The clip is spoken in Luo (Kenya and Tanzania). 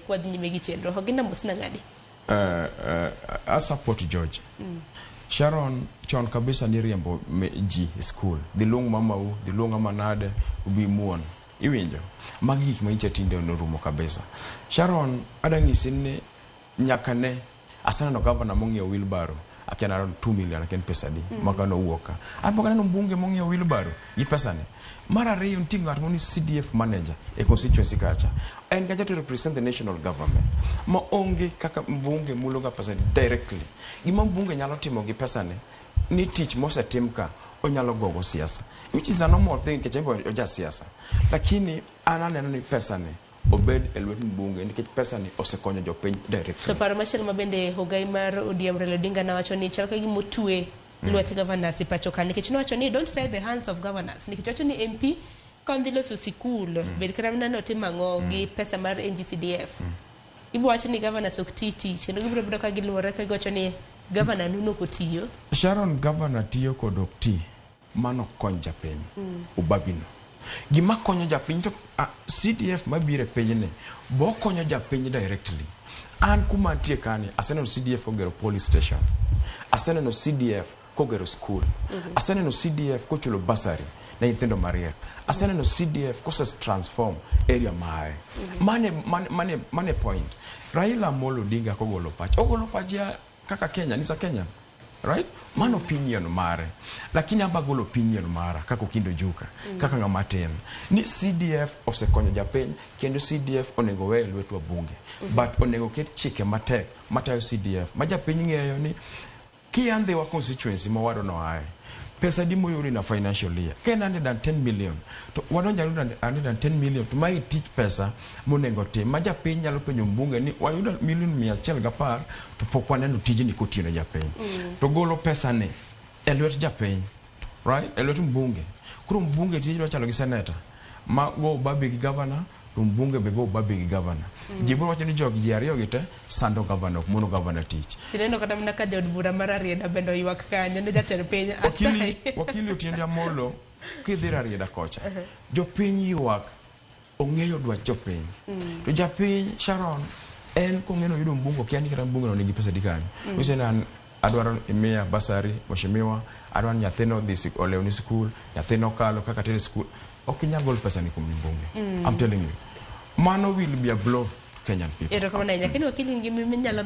Kwadhi nyime gi chenro. Ogina mosna ng'adi. I support George. Sharon, chon kabisa niriembo ji e school. Dhi luong mamau, dhi luong ng'ama nade, ubi muon. Iwinjo? Magi gik manyicha tinde norumo kabisa. Sharon, adwa nyisi ni nyaka ne aseneno gavana mong'iewo wheelbarrow, akia around 2 million, akia ni pesa adi maka nowuok ka. An pok aneno mbunge mong'iewo wheelbarrow gi pesa ni. Mar ariyo, nitie ng'at mo ni CDF manager e constituency kacha. En kacha to represent the national government. Ma onge kaka mbunge mulo ga pesa ni directly. Gima mbunge nyalo timo gi pesa ni, ni tich mosetim ka onyalo gogo siasa. Which is a normal thing nikech en be oja siasa. Lakini an aneno ni pesa ni obed e lwet mbunge nikech pesa ni osekonyo jopiny directly. To paro machielo ma bende ogai mar ODM Raila Odinga nawacho ni chal ka gima otwe lwet governors e pacho ka, nikech nowacho ni don't tie the hands of governors, nikech wacho ni MP ka odhi loso sikul, bed kata mana notimo ang'o gi pesa mar NGCDF, ibo wacho ni governors ok ti tich kendo gibiro bedo ka giluwore ka giwacho ni governor nuno ok otiyo. Sharon, governor tiyo kod ok ti, mano kony japiny. Ubabino. Gima konyo japiny to CDF mabiro e pinyni bo konyo japiny directly. An kuma antie kani, aseneno CDF kogero police station. Aseneno CDF kogero school. Aseneno CDF kochulo bursary ne nyithindo mariek. Aseneno CDF kose transform area mae. Mane point. Raila Amolo Odinga kogolo pach. Ogolo pach ya kaka Kenya, nisa Kenyan. Right? Mano opinion mare. Lakini aba golo opinion mara kaka Okindo Juka, kaka ng'ama tin. Ni CDF osekonyo japiny kendo CDF onego we e lwet wabunge. But onego ket chike matek matayo CDF. Ma japiny ng'eyo ni kia Ndhiwa constituency ma owado no aye. Pesa di moyudi na financial year. Ka en 110 million, to wadonjo 110 million, to mae tich pesa monego tim. Ma japiny nyalo penjo mbunge ni wayudo milion 110 to pok waneno tijni kotiyo ne japiny. To golo pesa ni e lwet japiny, right? E lwet mbunge. Koro mbunge tije dwa chalo gi senator ma go ubabi gi governor, to mbunge be go ubabi gi governor. Ji biro wacho ni jogi ji ariyo gi te sando governor, ok mono governor tich. Tineno kata mana ka jaod bura mar Rarieda bende oywak kanyo ne jatend piny Wakili, asayi. Wakili Otiende Amolo kidhi Rarieda kocha, jopiny ywak, ong'eyo dwach jopiny. To japiny, Sharon, en kong'eyo ni oyudo mbunge, okia ni kata mbunge no nigi pesa adi kanyo. Onyise ni an adwaro imiya bursary, mheshimiwa, adwaro ni nyathino odhi olewni sikul, nyathino okalo kaka tere sikul. Ok inyal golo pesa ni kuom mbunge. I'm telling you. Mano will be a blow to Kenyan people. Erokamano ahinya. Kendo wakili ngima minyalo